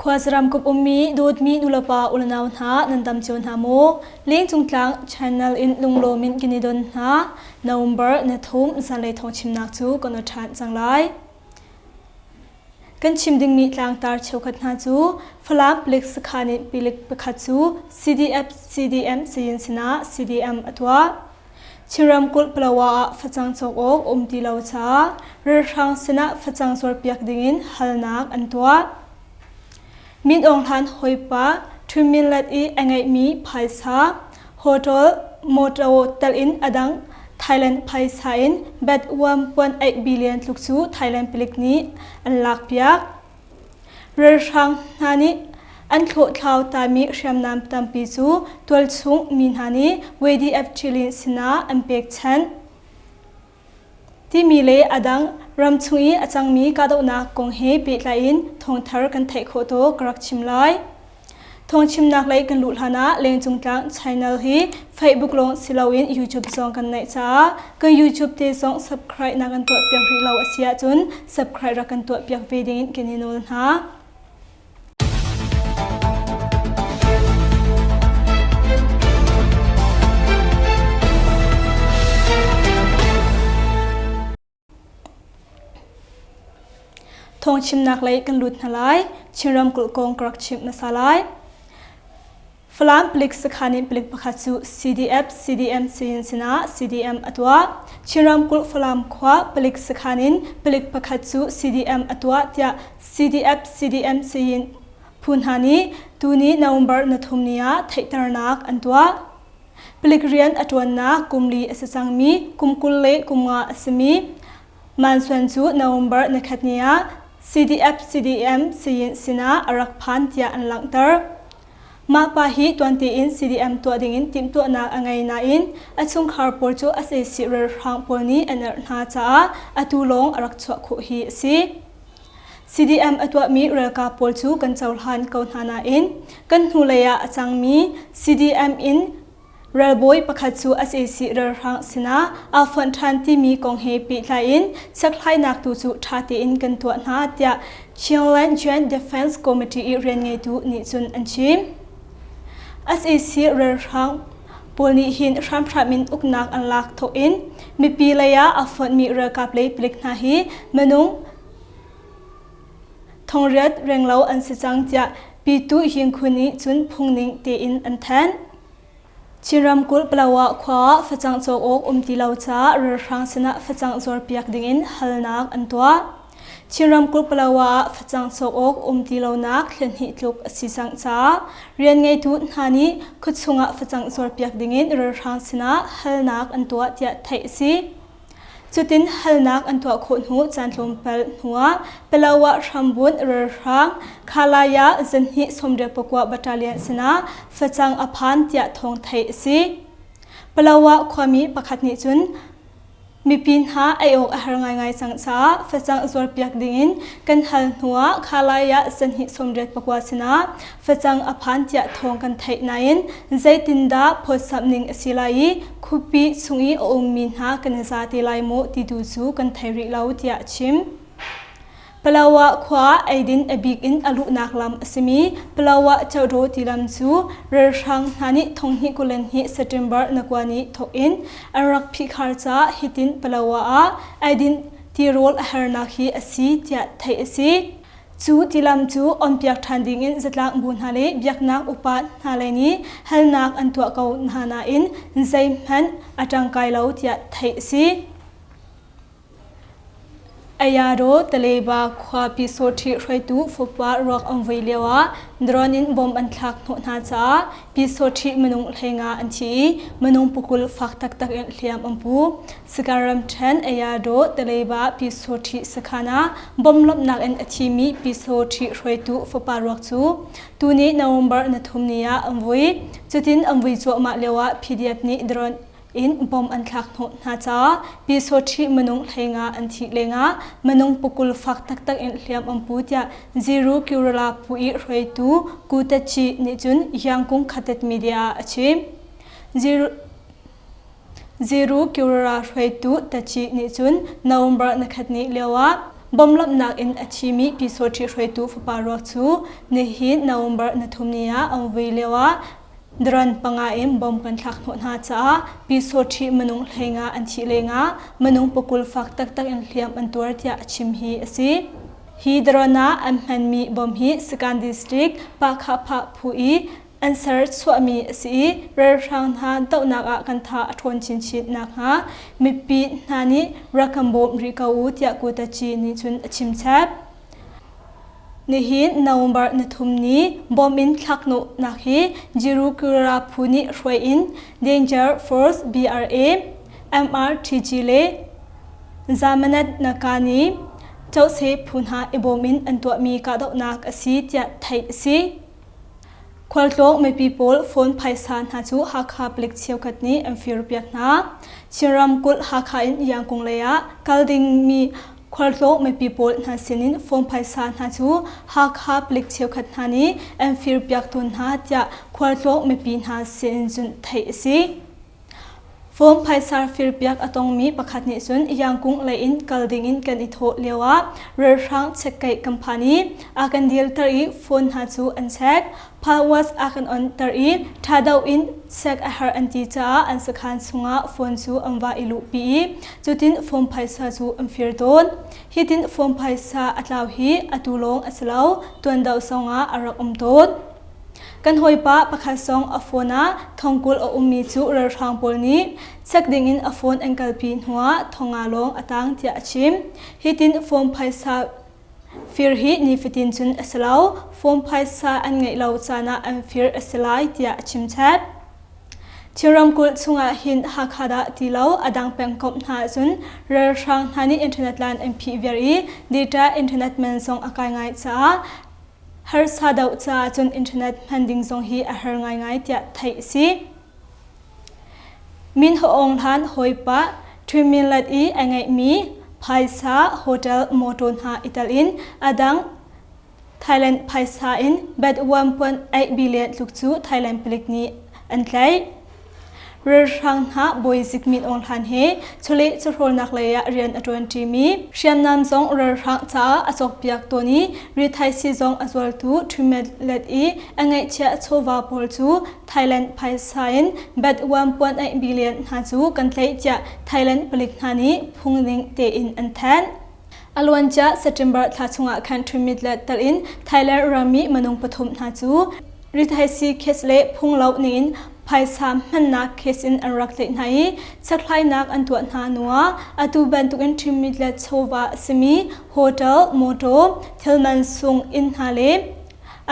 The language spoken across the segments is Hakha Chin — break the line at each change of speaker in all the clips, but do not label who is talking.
Khuasaram kup ummi dawtmi nulepa ulenau hna nan dam cio hna maw? Lengcung tlang channel in lunglawm in kan i don hna. November na thum zanlei thawng chimnak cu kan ṭhan cang lai. Kan chim dingmi tlangtar cheukhat hna cu Falam Palik Sakhan in pilik pakhat cu CDF CDM sayin sinah CDM a tuah. Chin ramkulh Palawa ah facang cawk awk um ti lo caah ralhrang sinah facang zuarpiak dingin halnak an tuah. Min Aung Hlan hawipa Htun Min Lat i a ngeihmi phaisa, hotel, motor telh in a dang Thailand phaisa in bat 1.8 billion tluk cu Thailand palik nih an lakpiak. Ralhrang hna nih an thlawhthlau tami hriamnam tampi cu tualchung mi hna nih YDF Ṭhilin sinah an pekchanh. Timi le a dang ramchung i a cangmi kahdohnak kong he pehtlai in thawngthar kan theih khawh tawk ka rak chim lai. Thawngchimnak lei kan luh hlanah Lengcung Tlang channel hi Facebook lawng si loin YouTube zong kan neih caah kan YouTube te zong subscribe na kan tuah piak rih lo a si ahcun subscribe rak kan tuah piak ve dingin kan i nawl hna. Thawngchimnak lei kan lut hna lai. Chin ramkulh kong ka rak chimh hmasa lai. Falam palik sakhan in palik pakhat cu CDF CDM sayin sinah CDM a tuah. Chin ramkulh Falam khua palik sakhan in palik pakhat cu CDM a tuah tiah CDF CDM sayin phu hna nih tuni November na thum ni ah theihternak an tuah. Palik rian a ṭuannak kum li a si cangmi kum 20 le kum nga a simi Man Suan cu November nikhat ni ah CDF-CDM sayin sinah a rak phan tiah an langhter. Mah pa hi tuan tein CDM tuah dingin timhtuahnak a ngei nain a chungkhar pawl cu sac ralhrang pawl nih an erh hna caah atu lawng a rak chuah khawh hi a si. CDM a tuahmi ralkap pawl cu kan cohlan ko hna nain kan hnulei ah a cangmi CDM in ralbawi pakhat cu sac ralhrang sinah aa fonh ṭhan timi kong he pehtlai in chekhlainak tu cu ṭha tein kan tuah hna tiah Chinland Joint Defense Committee i rianngeitu nih cun an chim. Sac ralhrang pawl nih hin hramhram in uknak an lak thawk in mipi lei ah aa fonhmi ralkap lei palik hna hi minung Thongriat renglo an si cang tiah Pitu Yingkhun nih cun phungning tein an thanh. Chin ramkulh Palawa khua ah facang cawk awk um ti lo caah ralhrang sinah facang zuarpiak dingin halnak an tuah. Chin ramkulh Palawa ah facang cawk awk um ti lonak thlenhnih tluk a si cang caah rian ngeitu hna nih khuachung ah facang zuarpiak dingin ralhrang sinah halnak an tuah tiah theih a si. Cutin halnak an tuah khawh hnu caan tlawmpal hnuah Palawa hrambunh ralhrang Khalaya zanhnih 89 battalion sinah facang a phan tiah thawng theih a si. Palawa khuami pakhat nih cun mipi hna ei awk a har ngaingai cang caah facang zuarpiak dingin kan hal hnuah Khalaya zanhnih 89 sinah facang a phan tiah thawng kan theih nain zeitindah phawtsamh ning a si lai i khuapi chung i a ummi hna kan i za te lai maw ti tu cu kan thei rih lo tiah a chim. Palawa khua eidin a bik in a luhnak lam a simi Palawa Chawdaw tilam cu ralhrang hna nih thonghnih 22 September nakua ni thawk in an rak phihkhar caah hitin Palawa ah eidin tirawl a harnak hi a si tiah theih a si. Cu tilam cu onpiak ṭhan dingin zatlang bu hna le biaknak upa hna lei nih halnak an tuah ko hna nain zeihmanh a ṭangkai lo tiah theih a si. Ayadaw Taleba khua Pyisawṭhi hruaitu fapa ruak an vui lioah drone in bomb an thlak hnawh hna caah Pyisawṭhi minung 15 an thi i minung 20 fak taktak in hliam an pu. Sagaing ramṭhen Ayadaw Taleba Pyisawṭhi sakhan ah bomb lawmhnak in a thimi Pyisawṭhi hruaitu fapa ruak cu tuni November na thum ni ah an vui. Cutin an vui cuahmah lioah PDF nih drone in bomb an thlak hnawh hna caah Pyisawṭhi minung 15 an thih lengah minung 20 fak taktak in hliam an pu tiah Ziru Kyurala phu i hruaitu Ku Tachi nih cun Yangkung Khatet Media ah a chim. Ziru Kyurara hruaitu Tachi nih cun November nikhat ni lioah Bomb lamhnak in a thimi Pyisawṭhi hruaitu fapa ruak cu nihin November 3 ni ah an vui lioah Daran panga in bomb kan thlak hnawh hna caah Pyisawṭhi minung 15 an thih lengah minung pakul fak taktak in hliam an tuar tiah a chim hi a si. Hi daran ah an hmanmi bomb hi Sakan District Pahkhahphah phu i an ser chuahmi a si i ralhrang hna dohnak ah kan tha a ṭhawn chinchin nakhnga mipi hna nih rak kan bawm rih ko u tiah Kutaci nih cun a chim chap. Nihin November 3 ni bom in thlakhnawhnak hi Jirukura phu nih hruai in Danger Force BRA, MRTG le Zamanat Nakani Chose phu hna i bawm in an tuahmi kahdohnak a si tiah theih a si. Khualtlawng mipi pawl phone phaisa hna cu Hakha palik cheukhat nih an firpiak hna. Chin ramkulh Hakha in Yangkung lei ah kal dingmi khualtlawng mipi pawl hna sinin phone phaisa hna cu Hakha palik cheukhat hna nih an firpiak tawn hna tiah khualtlawng mipi hna sin cun theih a si. Form phaisa firpiak a tongmi pakhat nih cun Yangkung lei in kal dingin kan i thawh lioah ralhrang chekkeih kan phan i a kan dilter i phone hna cu an check. Phalwas a kan onter i ṭha in check a herh an ti caah an sakhan chungah phone cu an va i luhpi i cutin form phaisa cu an fir tawn. Hitin form phaisa a tlau hi atu lawng a si lo, tuan deuh zongah a rak um tawn. Kan hawipa pakhat zong a phone ah thongkul a ummi cu ralhrang pawl nih check dingin a phone an kalpi hnuah thonga lawng a tang tiah a chim. Hitin phone phaisa fir hi nifatin cun a si lo, phone phaisa an ngeih lo caan ah an fir a si lai tiah a chim chap. Chin ramkulh chungah hin Hakha dah ti lo a dang pengkomh hna ahcun ralhrang hna nih internet line an phih viar i data internet man zong a kai ngai caah Harsa doh caah cun internet hman ding zong hi a har ngaingai tiah theih a si. Min Aung Hlan hawipa Ṭhimminlet i a ngeihmi phaisa hotel motor hna i tel in a dang Thailand phaisa in bet 1.8 billion tluk cu Thailand palik nih an tlaih. Ralhrang hna bawizik Min Aung Hlaing he chawleh chawhrawlnak lei ah rian a ṭuanṭimi hriamnam zong ralhrang caah a cawkpiak tawn i rithaisii zong a zualtu Ṭhumet i a ngeihchiah chawva pawl cu Thailand phaisa in bat 1.8 billion hna cu kan tlaih tiah Thailand palik hna nih phungning tein an thanh. A luancia September thla chungah khan Ṭhumit le telh in Thailand rammi minung pathum hna cu rithaisii case le phunglo ningin phaisa hmannak case in an rak tlaih hna i chekhlainak an tuah hna hnuah atu bantukin Ṭhimit le chawva a simi hotel, motor, thilman sung inn hna le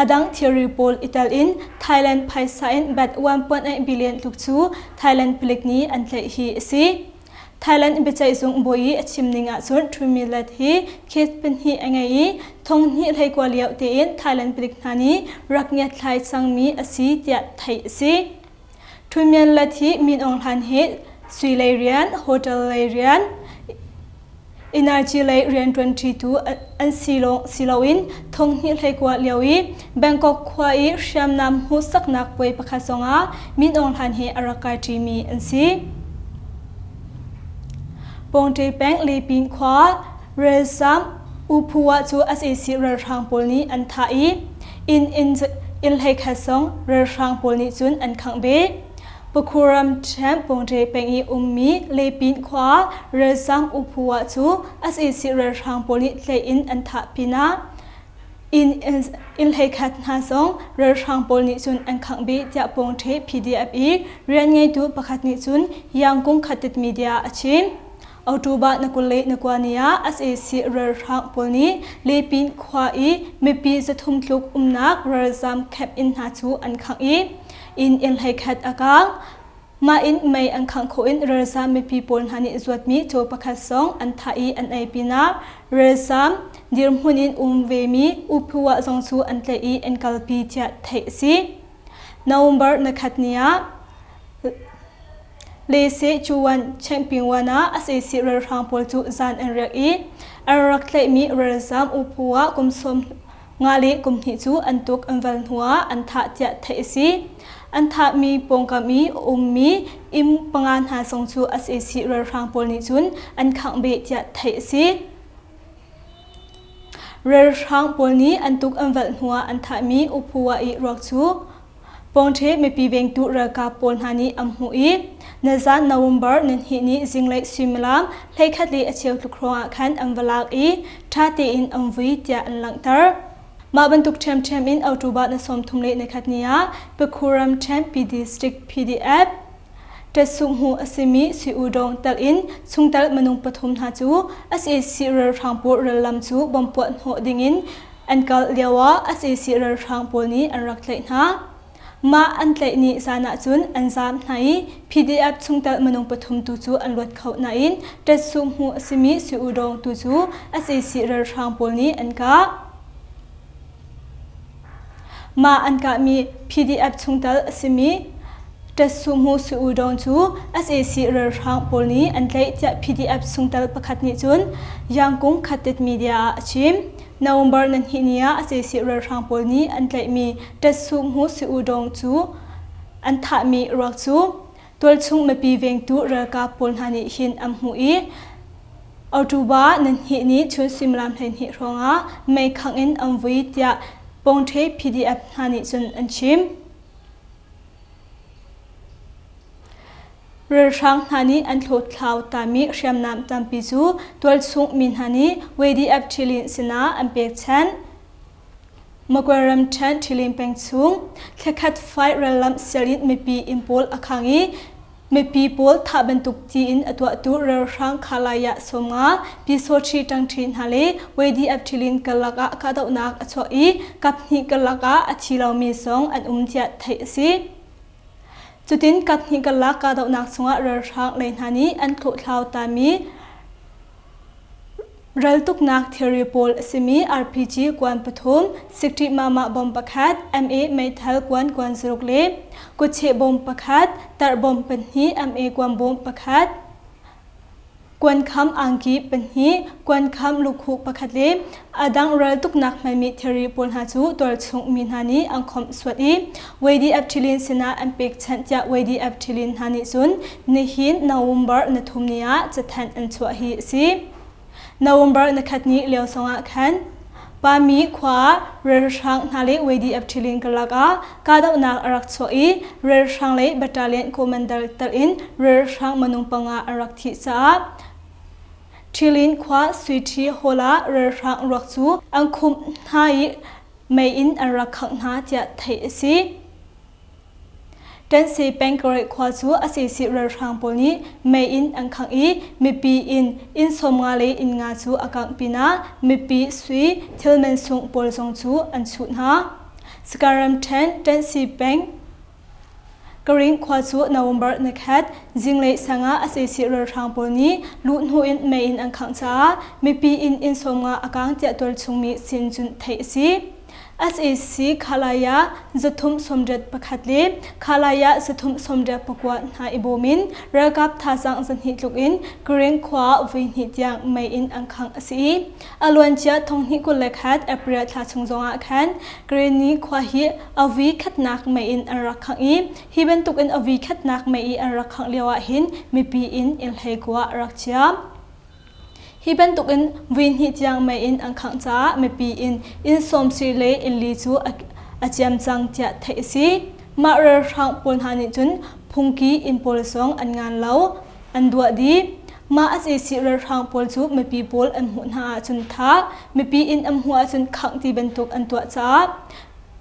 a dang thilri pawl i tel in Thailand phaisa in bat 1.8 billion tluk cu Thailand palik nih an tlaih hi a si. Thailand biaceihzung bawi i a chim ning ahcun Trumilet hi case pahnih a ngei i thong hnih hleikua lio tein Thailand palik hna nih rak ngiatthlai cangmi a si tiah theih a si. Trumilet hi Min Aung Hlaing hi sui lei rian, hotel lei rian, energy lei rianṭuanṭitu an si lawng si loin thong hnih hleikua lio i Bangkok khua i hriamnam hmuhsaknak puai pakhat zongah Min Aung Hlaing he a rak kaiṭimi an si. Pawngṭe peng Lepin khua Relsam U Phuwa cu sac ralhrang pawl nih an thah i inn inn hleikhat zong ralhrang pawl nih cun an khangh beh. Pakhuram ṭhen Pawngṭe peng i ummi Lepin khua Relsam U Phuwa cu sac ralhrang pawl nih tlaih in an thah pinah Inn hleikhat hna zong ralhrang pawl nih cun an khangh bih tiah Pawngṭhe PDF i rianngeitu pakhat nih cun Yangkung Khatit Media a chim. October na 22 ni ah sac ralhrang pawl nih Lepin khua i mipi 300 tluk umnak ralzam camp inn hna cu an khangh i inn inn hleikhat a kaang. Mah in mei an khangh khawh in ralzaam mipi pawl hna nih zuatmi caw pakhat zong an thah i an ei pinah ralzaam dirhmun in um vemi U Phuah zong cu an tlaih i an kalpi tiah theih a si. November nikhat ni ah Lese Chuan Chengpingwan ah sac ralhrang pawl cu zan an riak i an rak tlaihmi ralzaam U Phuah kum sawm Nga le kum hnih cu an tuk an val hnuah an thah tiah theih a si. An thahmi pawngkam i a ummi inn panga hna zong cu sac ralhrang pawl nih cun an khangh beh tiah theih a si. Ralhrang pawl nih an tuk an valh hnuah an thahmi U Phu Wah i ruak cu Pawngṭhe mipi vengtu ralkap pawl hna nih an hmuh i nizan November nihnih ni zinglei suimilam 11 le a cheu tluk hrawngah khan an va lak i ṭha tein an vui tiah an langhter. Mah bantuk ṭhiamṭhiam in October ni 31 ni ah Pakhuram ṭhen PD District PDF Ṭetsuhmu a simi Sui U Dawng telh in chungtel minung pathum hna cu sac ralhrang pawl rallam cu bomb puah hnawh dingin an kal lioah sac ralhrang pawl nih an rak tlaih hna. Mah an tlaih ni zan ahcun an zaam hna i PDF chungtel minung pathum tu cu an luat kho nain ṭetsuhmu a simi Sui U Dawng tu cu sac ralhrang pawl nih an kah. Mah an kahmi PDF chungtel a simi Ṭetsuhmu Sui U Dawng cu sac ralhrang pawl nih an tlaih tiah PDF chungtel pakhat nih cun Yangkung Khatit Media ah a chim. November nihnih ni ah sac ralhrang pawl nih an tlaihmi Ṭetsuhmu Sui U Dawng cu an thahmi ruak cu tualchung mipi vengtu ralkap pawl hna nih hin an hmuh i October nihnih ni chun suimilam 12 hrawngah meikhangh in an vui tiah Pawngṭhe PDF hna nih cun an chim. Ralhrang hna nih an thlawthlau tami hriamnam tampi cu tualchung mi hna nih YDF Ṭhilin sinah an pekchanh. Magway ramṭhen Ṭhilin peng chung thlakhat fai rallam sial in mipi inn pawl a khang i mipi pawl thah bantuk tiin a tuahtu ralhrang Khalaya 50 Pyisawṭhi ṭangṭhi hna le YDF Ṭhilin karlak ah kahdohnak a chuak i kaphnih karlak ah a thi lomi zong an um tiah theih a si. Cutin kaphnih karlak kahdohnak chungah ralhrang lei hna nih an thlawhthlau tami Raltuknak thilri pawl a simi RPG kuan pathum, sikṭih mahmah bom pakhat, MA meithal kuan kuan zaruk le kutcheh bom pakhat, tarh bom pahnih, MA kuan bom pakhat, kuankham angki pahnih, kuankham lukhuh pakhat le a dang raltuknak hmanmi thilri pawl hna cu tualchung mi hna nih an khawmh suat i YDF Ṭhilin sinah an pekchanh tiah YDF Ṭhilin hna nih cun nihin November ni thum ni ah cathanh an chuah hi a si. November ni khat ni lio zongah khan Pami khua ah ralhrang hna le YDF Ṭhilin karlak ah kahdohnak a rak chuah i ralhrang lei battalion commander telh in ralhrang minung panga an rak thih caah Ṭhilin khua Suiṭhi Hall ah ralhrang ruak cu an khumh hna i mei in an rak khangh hna tiah theih a si. Ṭansi pengkareh khua cu a sisih ralhrang pawl nih mei in an khangh i mipi inn inn 50 le inn nga cu a kangh pinah mipi sui thil mansung pawl zong cu an chuh hna. Sakaram ramṭhen Ṭansi peng Karing khua cu November nikhat zinglei sang ah a sisih ralhrang pawl nih luh hnu in mei in an khangh caah mipi inn inn 50 a kaang tiah tualchung mi sin cun theih a si. Sac Khalaya 381 le Khalaya 389 hna i bawm in ralkap thazaang 200 tluk in Karen khua ah voihnih tiang mei in an khangh a si i a luancia 2021 April thla chung zongah khan Karenni khua hi a vui khatnak mei in an rak khangh i hi bantukin a vui khatnak mei i an rak khangh lio ah hin mipi in inn hleikua a rak chia. Hi bantukin vui hnih tiang mei in an khangh caah mipi in inn sawmsarih le inn li cu a ciam cang tiah theih a si. Mah ralhrang pawl hna nih cun phungki inn pawl zong an ngan lo, an duah dih. Mah a sisih ralhrang pawl cu mipi pawl an hmuh hna ahcun thah, mipi inn an hmuh ahcun khangh ti bantuk an tuah caah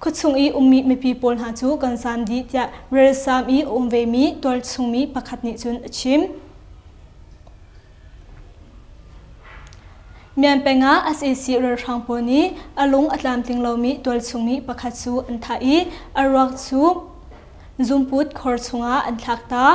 khuachung i ummi mipi pawl hna cu kan zaam dih tiah ralzaam i a um vemi tualchungmi pakhat nih cun a chim. Mian peng ah sac ralhrang pawl nih a lung a tlamtling lomi tualchungmi pakhat cu an thah i a ruak cu zumput khor chungah an thlak ta.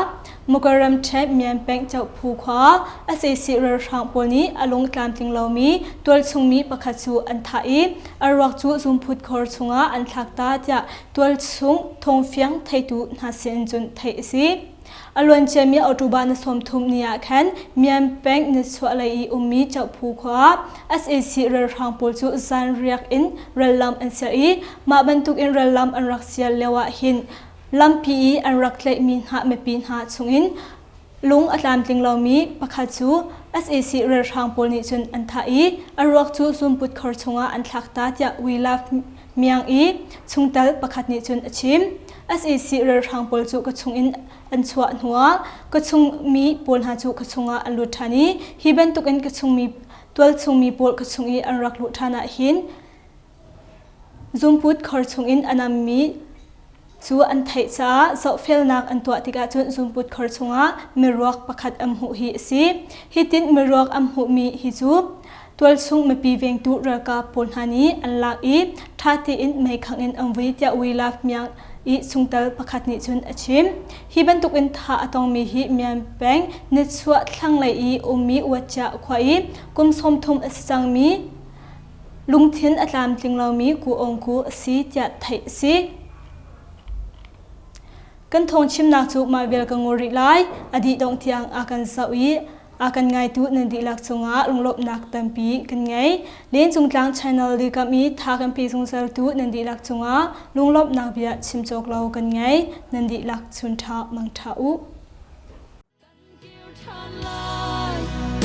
Muka ramṭhen Mian peng Chohphu khua sac ralhrang pawl nih a lung tlamtling lomi tualchungmi pakhat cu an thah i a ruak cu zumphut khor chungah an thlak ta tiah tualchung thawngfiang theitu hna sin cun theih a si. A luanciami October ni 30 ni ah khan Mian peng nichuahlei i ummi Chohphu khua ah sac ralhrang pawl cu zanriak in rallam an sial i mah bantukin rallam an rak sial lio ah hin lampi i an rak tlaihmi hna mipi hna chungin Lung a tlamtling lomi pakhat cu sac ralhrang pawl nih cun an thah i a ruak cu zunput khor chungah an thlak ta tiah We Love Miang i chungtel pakhat nih cun a chim. Sac ralhrang pawl cu ka chungin an chuah hnuah ka chungmi pawl hna cu ka chungah an lut ṭhan i hi bantukin ka chungmi tualchungmi pawl ka chung i an rak luh ṭhan ah hin Zungput khor chungin a nammi cu an theih caah zohfelnak an tuah tikah cun zungput khor chungah miruak pakhat an hmuh hi a si. Hitin miruak an hmuhmi hi cu tualchung mipi vengtu ralkap pawl hna nih an lak i ṭha tein meikhangh in an vui tiah We Love Myanmar i chungtel pakhat nih cun a chim. Hi bantukin thah a tongmi hi Myan peng nichuah thlanglei i ummi Uatcia khua i kum 30 a si cangmi Lungthin a tlamtling lomi Ku Aung Ku a si tiah theih a si. Kan thawngchimnak cu mah vial ka ngol rih lai. A dih dongh tiang a kan zoh i a kan ngaitu nan dihlak cungah lunglawmhnak tampi kan ngei. Lencung Tlang Channel dirkamh i tha kan pe zungzaltu nan dihlak cungah lunglawmhnak bia chim cawk lo kan ngei. Nan dihlak chun ṭha mang ṭha u.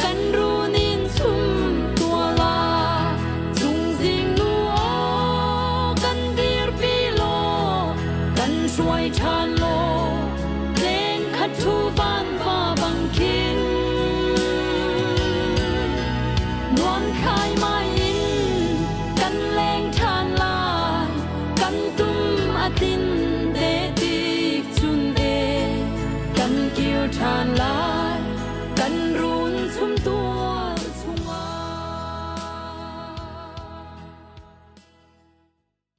Kan runin chum tua la Chungzing nu aw kan dirpi law kan hruai ṭhan law Leng khat thu van va bang khin Nuam khai mai in kan leng ṭhan lai Kan tum a tin te tik chun e kan kir ṭhan lai.